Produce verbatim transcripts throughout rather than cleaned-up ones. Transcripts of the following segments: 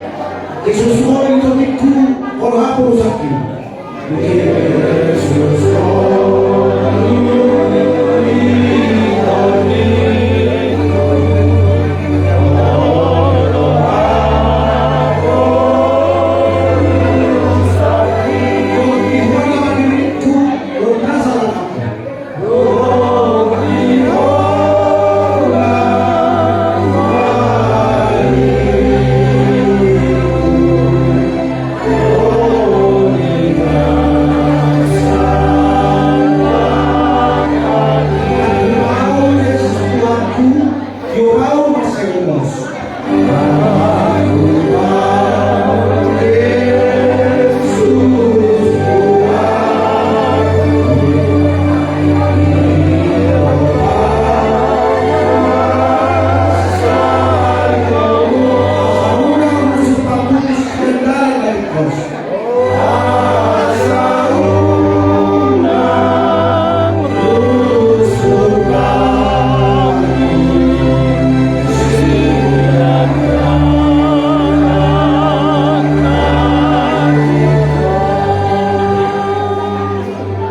Jesus, holy toniku, olo hapu rusakki. Jesus, holy toniku.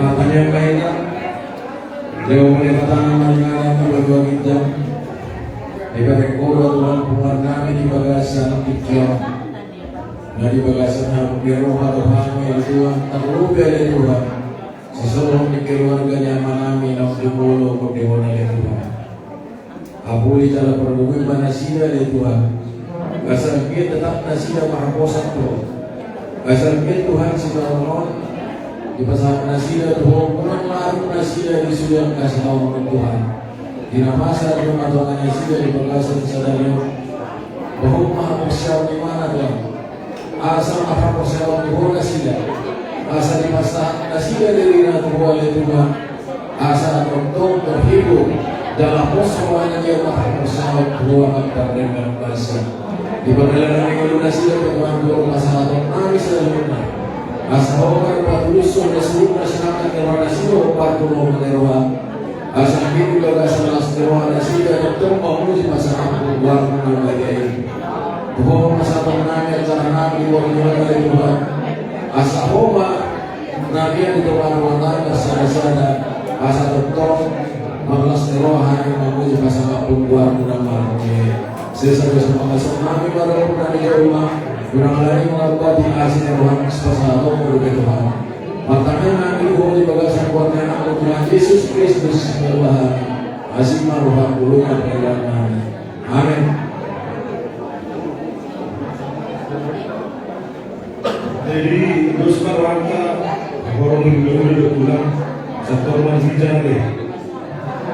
Martangiang ma hita. Deba Debata na maringanan, na batu ginjang, dibereng Ho do Tuhan punguan nami di bagasan tingki on. Na di bagasan hamu ni roha do hami ale Tuhan, tarlumobi ale Tuhan sisolhot ni keluarga ni amanami naung jumolo di hona ale Tuhan. Apuli jala pargogoi ma nasida ale Tuhan. Asa anggiat tetap nasida marhaposan tu Ho. Asa anggiat Tuhan sitaonon on dipasahat nasida tu Ho, unang larut nasida di sude angka sitaonon on Tuhan. Di na masa di na tonga nasida di bagasan sadari on. Bahut ma haporseaon ni imana Tuhan. Asa marhaporseaon tu Ho nasida. Asa dipasahat nasida dirina tu Ho ale Tuhan. Asa tongtong terhibur jala pos rohana di na marhaporseaon tu Ho angka pardenggan basa. Di pardalanan ni ngolu nasida pe Tuhan, tu Ho pasahaton nami saluhutna. Asa Ho ma patulushon di saluhutna sinangkap ni roha nasida, Ho parpuluhon ni roha. Asa di bagasan las ni roha nasida tongtong mamuji pasangaphon goarmu na badia i. Tu Ho pasahaton nami acara nami di borngin on ale Tuhan. Asa Ho ma na dia di tonga-tonga nami sada-sada. Asa tongtong marlas ni roha nami mamuji pasangaphon goarmu na marmulia i. Sesa dosa pangasup nami marapun nami di rumah. Unang alani mangambati asi ni roham sipasahatonmu dope Tuhan. Martangiang nami tu Ho di bagasan goar ni Anakmu Tuhan Jesus Kristus, Tuhan nami. Asi ma roham, olo ma pangkilaon nami. Amen. Jadi, dos ma rohanta, horong ni hula-hula dohot tulang, sator ma di ginjang be.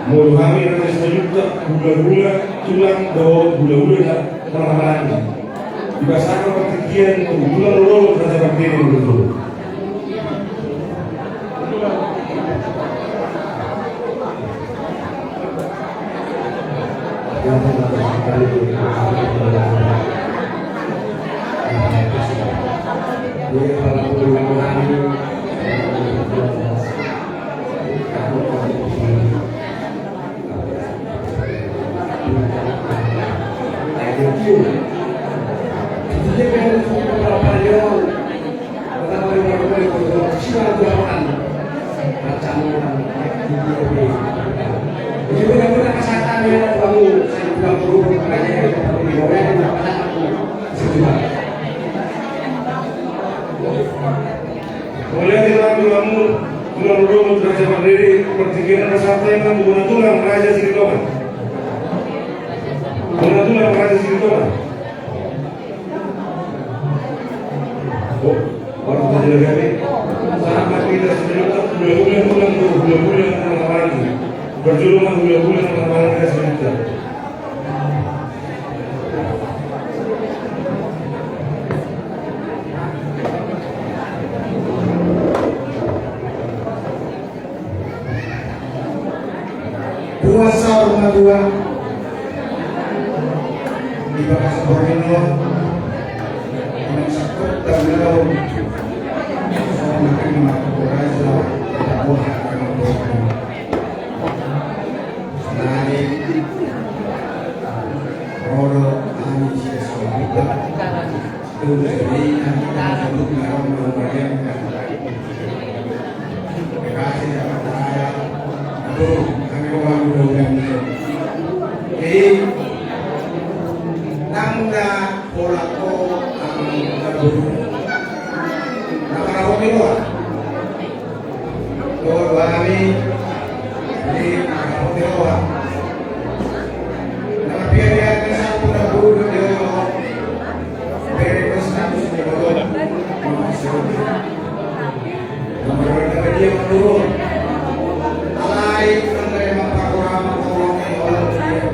Molo hami Raja Simanjuntak, hula-hula, tulang, dohot hula-hula na marhahamaranggi. Dipasahat ma partingkian tu tulang, dohot Raja Pardede, dohot. Mauliate ma tu hamu, tulang, dohot Raja Pardede, partingkian na pasahat nami tu bona tulang Raja Silitonga. Bona tulang Raja Silitonga. Oh, orang Raja Pardede. Sahat ma tu hita saluhutna, hula-hula tulang, hula-hula na marhahamaranggi. Parjolo ma hula-hula na marhahamaranggi, Raja Silitonga. Puasa rumah tua di bagasan borngin on. Dengan sakut dan melawan. Sama makin mati raja. Tidak boleh akan berhenti. Nani, ro do hami sian Simanjuntak. Jadi, nang na pola ko, nang na buru, nang na buru. Dohot hami di angka on di roha. Na piga-piga na sampulu na bulu di roha. Bere ko status di roha. Nomor dua dia menurun. Alai menurut panorama orang yang orang dia.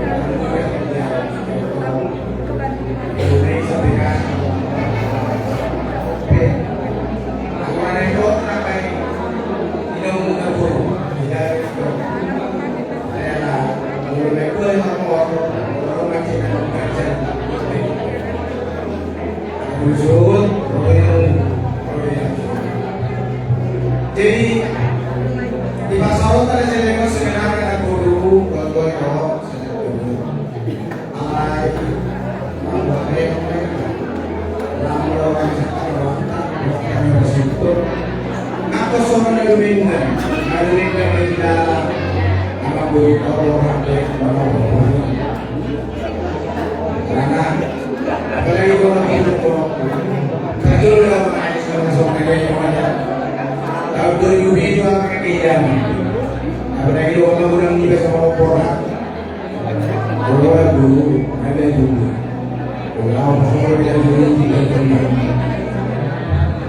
Jadi, di pasal tadi saya dengar sebenarnya ada guru, guru, guru. Alai, nang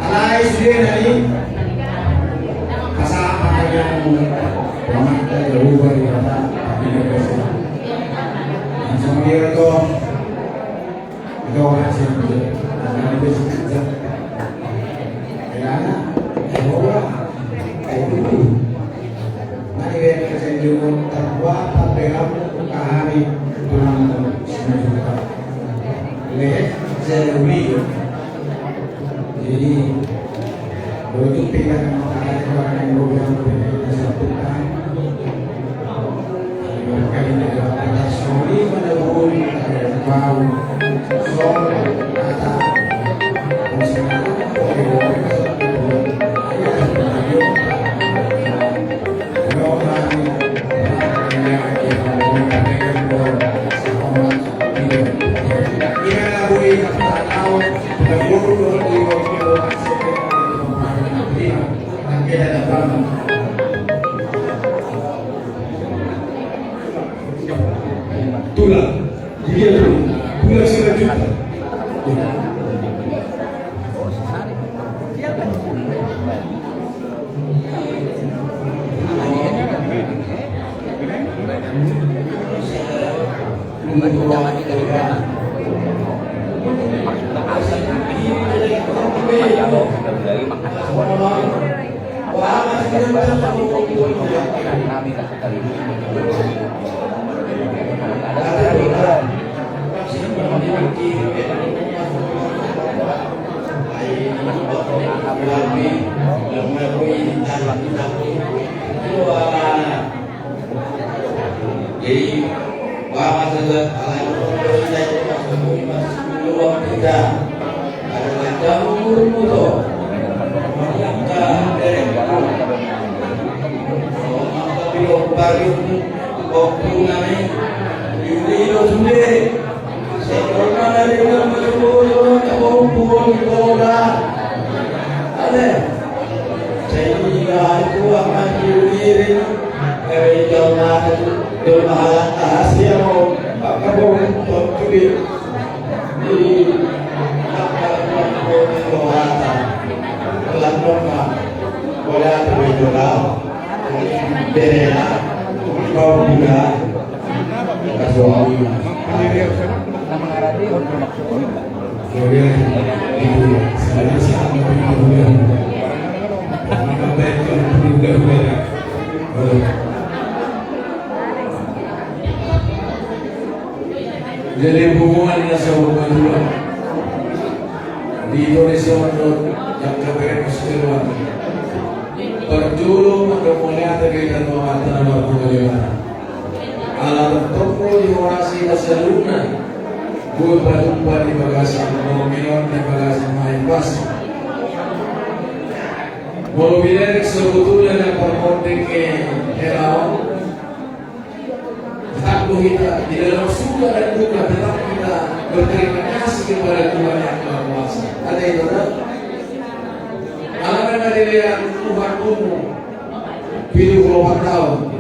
Alai sude nai, pasahat ma hami, pamatang Jahowa Debata, pamatang Jahowa. Langsung dia tu. Jadi, Tulang. Dia tulang. Tulang selanjutnya. Jadi, bawa saja, alai kita, ada macam umur muda. Maka, eh, tapi kau baru, kau punani, ini lo sudah. Jadi hubungan na saur matua di Indonesia on, angka bere pos keluar. Parjolo mandok mauliate di Tuhan Allah Taala marhata na baik. Ala tongtong di orasi na saluhutna. Boi patumpa di bagasan, molo minon di bagasan Hahipason. Molo binerek sebetulna na parmonding ni hela on, tetap do hita di dalam suka dan duka, tetap kita berterima kasih kepada Tuhan Yang Maha Kuasa. Ada itu, kan? Alana na dilean Tuhan umur pitu pulu opat taon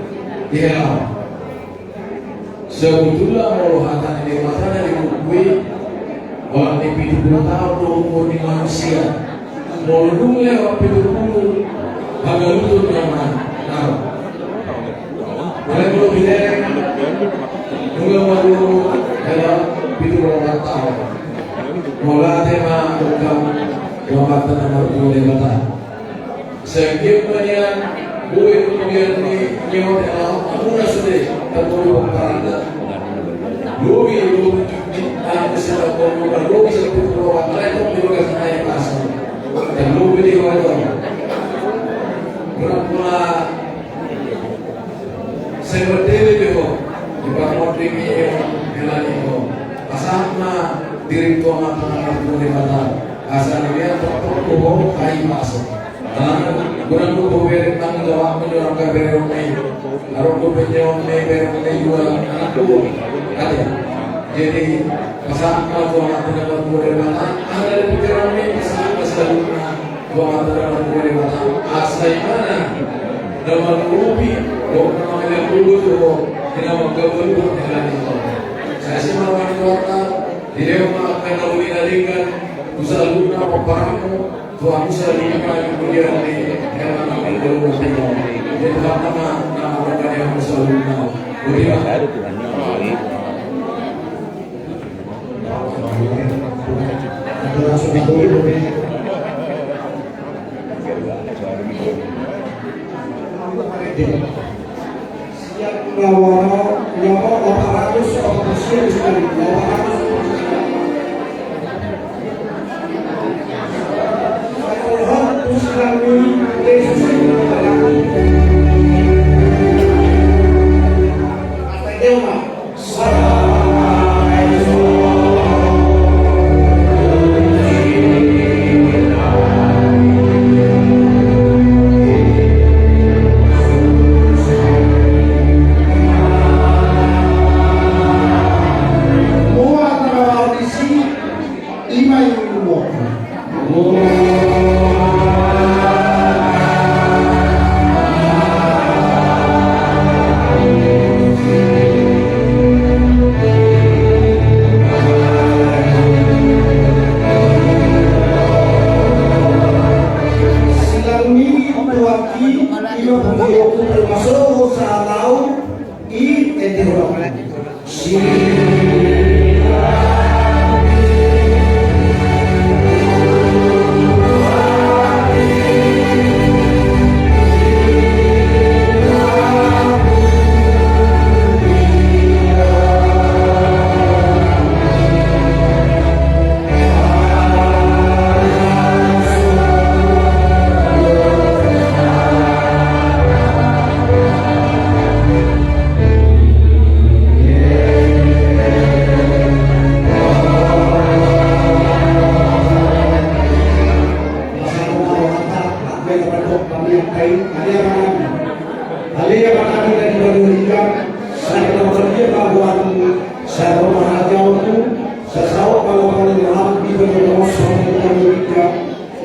di hela on. Sebetulna molo hata ni Debata na di buku i, olat ni pitu pulu taon do umur ni manusia. Molo dung lewat pitu pulu, hagaluton nama taon. Alai molo binerek, nunga marumur hela pitu pulu opat taon. Molo ate ma ungkap, Tuhanta na martua Debata. Sanggiat ma nian, boi kemudian ni, ni hotel, amuna sude, terlalu paranda. Lobi, lobi, di, ah, bisa, lobi, lobi, sepuluh orang, mereka di lokasi naik pasar. Dan lobi di hotel. Pura-pura, saya berdiri di ho, di bawah tinggi, hela ni ho. Pasahat ma diri tu Amanta na martua Debata. Asa nian tetap tu ho, Hahipason. Godang do bere nang jawab ni orang ka bere on i. Adong do penjawab ni bere on i dua anakku. Ate. Jadi pasahat ma tu Amanta na martua Debata. Ada di pikiran ni pasahat ma saluhutna tu Amanta na martua Debata. Asa imana na mangurupi, dok na mangilang dulu tu ho. Ina manggabalu hela ni ho. Sai si marwani tuata. Di leho ma angka na uli na denggan. Tu saluhutna pomparanmu. Siap, nomor, nomor delapan ratus, nomor siap sekali, delapan ratus.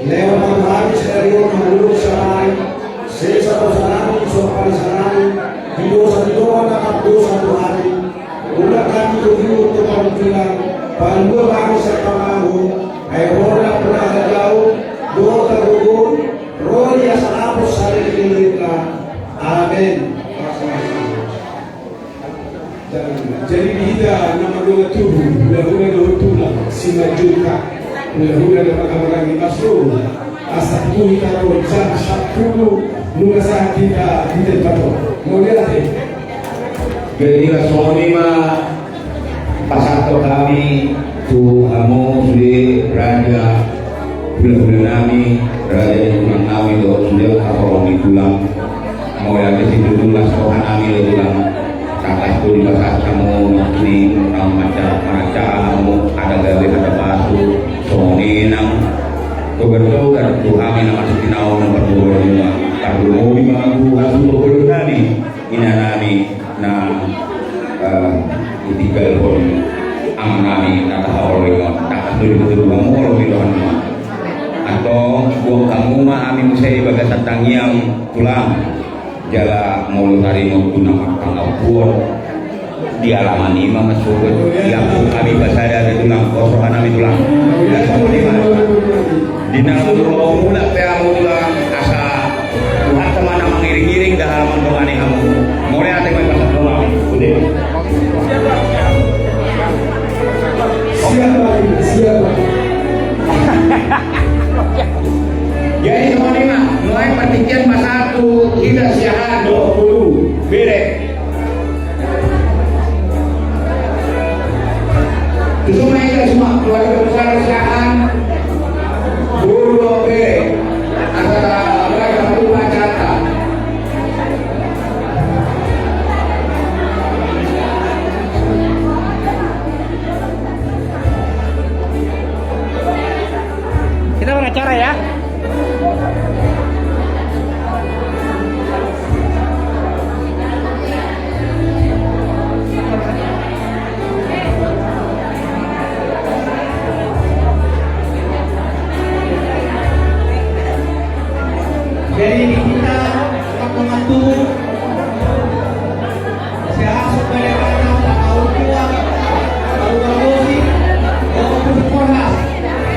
Lewat Tuhan, sadari on hangoluhon sian ari on, sesa dosanami, sompang ni sanami, di dosa ni dongan na mardosa tu hami, unang hami togihon tu pangunjunan, palua hami sian pangago, ai Ho do nampuna harajaon, dohot hagogoon, ro di asa na pos saleleng ni lelengna. Amen. Jadi di hita na mardongan tubu, hulahula na hurang tulang, simanjujung, hulahula na manghamaranggi masuk, asa tubu hita tu jam sampulu, nunga sahat hita di tempat on. Mauliate ma ate. Jadi songon i ma pasahaton hami tu hamu sude raja, hulahula nami, raja ni tulang nami dohot sude angka holong ni tulang. Mauliate situtu las roha nami do tulang. Atas tu di bagas hamu ni, nang maca, maca hamu, ada gabe, ada pasu, songon i nang togar-togar tu hami na masuk di naung na parboru nima. Tarlumobi ma tu hasuhuton nami, ina nami, na, eh, ditinggalhon ama nami na tahaholongi on. Tangkas do diboto hamu olo di roha nima. Antong, buang hamu ma hami muse di bagasan tangiang, Tulang. Jala molo taringot tu na marpangampuon, di alaman i ma masuhut, di ampung hami pasada di Tulang, poso hanami Tulang. Di na laho mulak pe hamu Tulang, asa Tuhanta ma na mangiring-iring di halaman dongan i hamu. Mauliate ma i pasahat dongan i. Siap, Bang. Siap, Bang. Jadi, songon i ma, nuaeng partingkian pasahat tu hita siahaan dohot boru, bere. Tutu ma hita sude keluarga besar siahaan, boru dohot bere. Asa ta, berangkat tu acara. Kita pengacara ya. Jadi kita akan mengatur